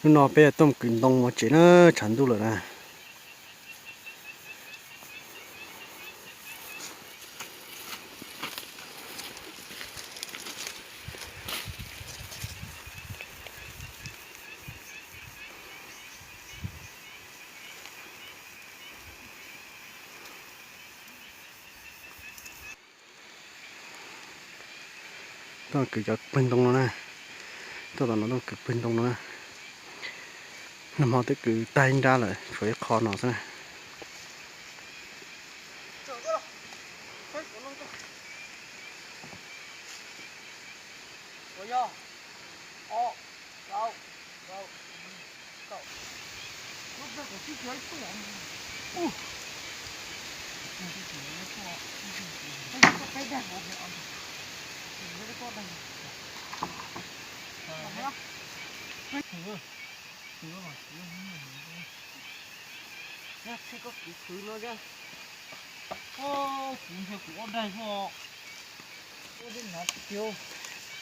Hnub no peb tuaj mus kwv ntoo mus tsev na, tshav ntuj lawm na. Tuaj kwv cov pawg ntoo no na. Tuaj tom no tuaj kwv pawg ntoo no na. Nag hmo twb kwv tag ib nrab lawm, tshuav ib qho no xwb na.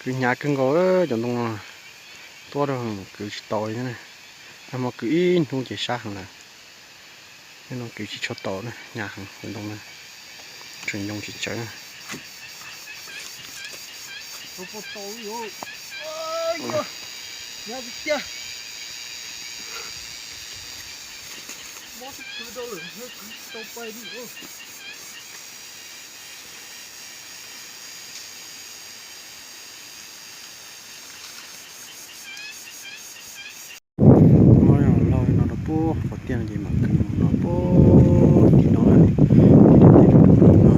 Kwv hnyav kawg nkaus cov ntoo no, tuaj rau kwv tsis tau li thiab na. Nag hmo kwv ib hnub ces sab heev lawm. Hnub no kwv tsis tshua tau na, hnyav heev cov ntoo na, tseem ncoo tsis tsawv na. Muab laug no rau puag qhov tiaj no ces mam kwv mus no puag tim no na. Tim no, tim no, tim no,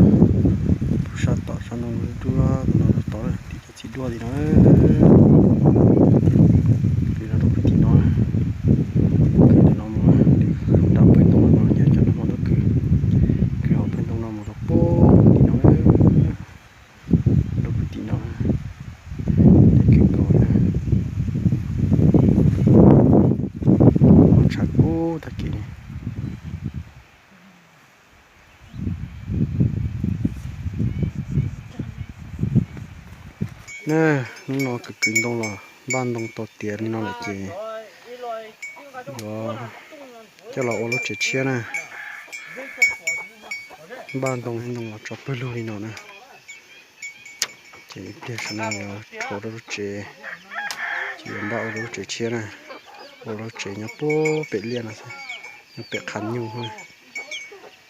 sab tom sab ntoo duab no rau tod tim cov txiv duaj tim no. Kwv no rau puag tim no, kwv tim no mus, nram pawg ntoo no yog cov no tuaj kwv, kwv hauv pawg ntoo no mus rau puag tim no. Rau puag tim no, deb kawg nkaus na. Tshav kub tag kis li. Na, hnub no kwv kwv ntoo los npaj ntoo tau tiav li no lawm ces yuav coj los ua lub tsev tshiab na. Npaj ntoo ntoo los tso pawg lug li no na. Ces ib pliag saum no yuav rhuav rau lub tsev, ces yuav npaj ua rau lub tsev tshiab na. Ua lub tsev nyob puag pem liaj no xwb, nyob pem qhov nyuj,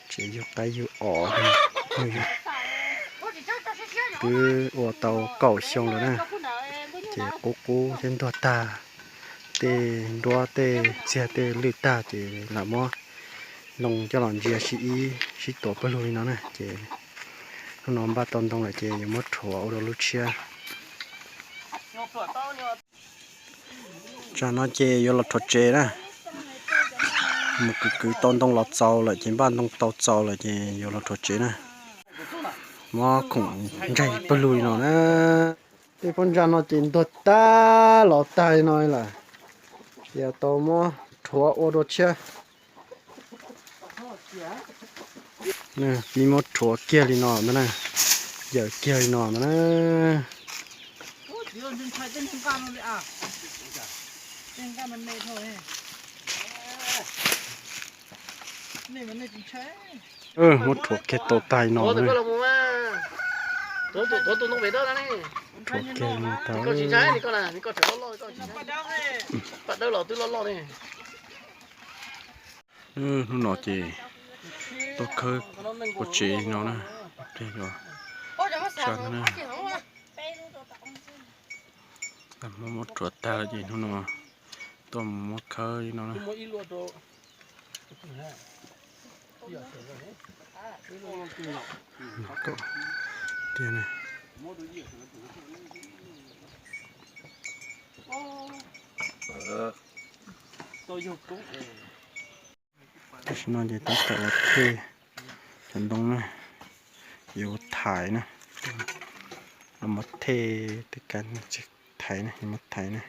tsev yug qaib yug os, yug, twb ua tau kaum xyoo lawm na, ces qub qub thiab ntuag tag, tej nruab tej txiag tej lwj tag ces lam muab ntoo coj los ntsia sib ib sib tuav pawg lug li no na. Ces hnub no npaj tau ntoo lawm ces yuav muab rhuav ua rau lub tshiab. Tsam no ces yuav los rhuav tsev na. Mus kwv kwv tau ntoo los txaus lawm ces npaj ntoo tau txaus lawm ces yuav los rhuav tsev na. Muab khoom ntsaig pawg lug li no na. Tej pob ntsa no ces ntuag tag los tag li no lawm, ces tau muab rhuav ua rau tshiab. Pib muab rhuav kiag li no ntag na, yawm kiag li no ntag na. Muab rhuav kiag tau tag li no na. Rhuav kiag li no tag. Hnub no ces tau khawb ua tsev no na, sab ntag na. Muab muab rhuav tag lawm ces hnub no tuaj mus muab khawb li no na. Tiag na. Tam sim no ces tab tom los thej cov ntoo na, yuav thaiv na, los muab thej tej kab txiv thaiv na, yuav muab thaiv na.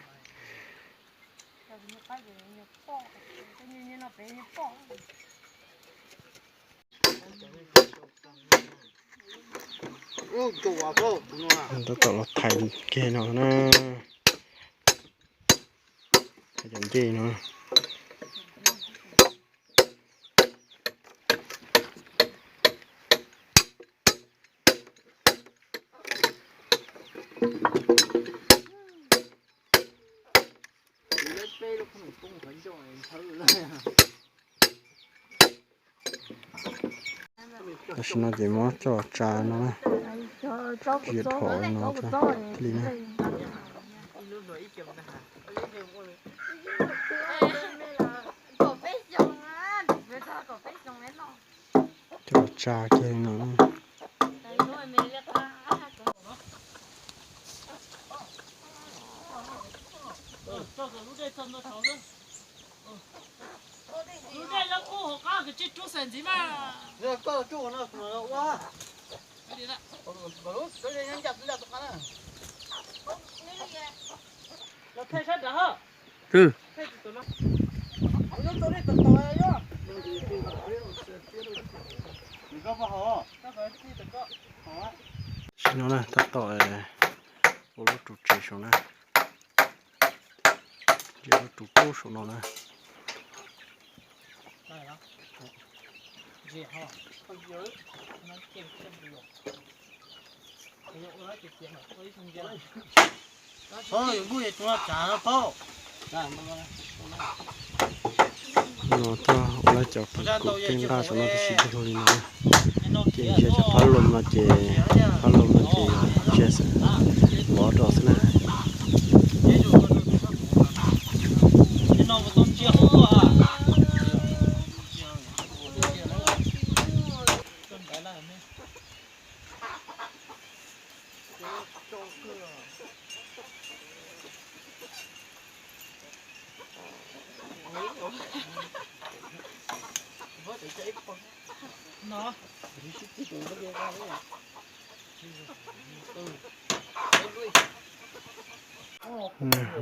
Tab tom los thaiv kiag no na. Cov ncej no. Tam sim no ces muab coj tsa no na, tsis dhau no thiaj li na. Coj tsa kiag no. Tam sim no na tab tom ua lub ru tsev saum na, lub ru pub saum no na. No coj ua lawv cov pheem kaum tej nqaj saum no tib si dig li no na. Ces ntsia cov phab lom no ces, phab lom no ces ntsia xwb, vov rau xwb na.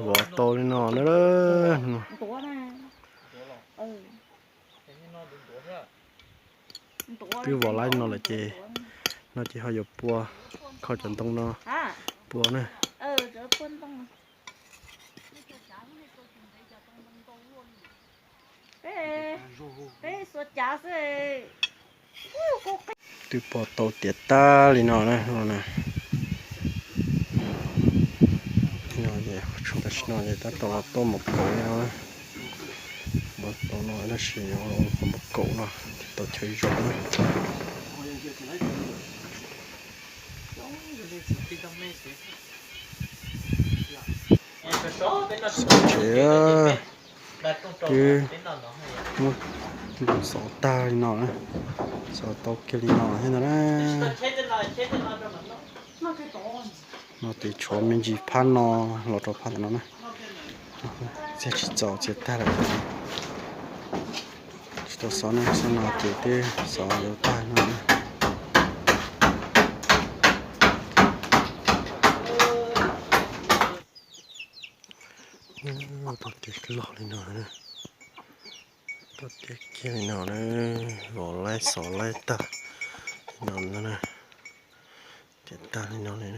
Vov tau li no na. Twb vov laib no lawm ces, no ces ho yuav pua, kho cov ntoo no pua na. Twb pua tau tiav tag li no na. Tam sim no ces tab tom los tuaj mus kaum li no. Los tau no tab sis qhov mus kaum no tsis tau chaw zov na. Xov tsev, twb muab xov tag li no na, xov tau kiag li no thiab ntag na. No ces tshuav me ntsis phab no los rau phab ntawm no na. Txiav tsis txaus, txiav tag lawm. Tsis tau xov na, xov no ces twb xov yuav tag no na. Tau tiav kiag li no na, vov laib xov laib tag li no na, tiav tag li no li.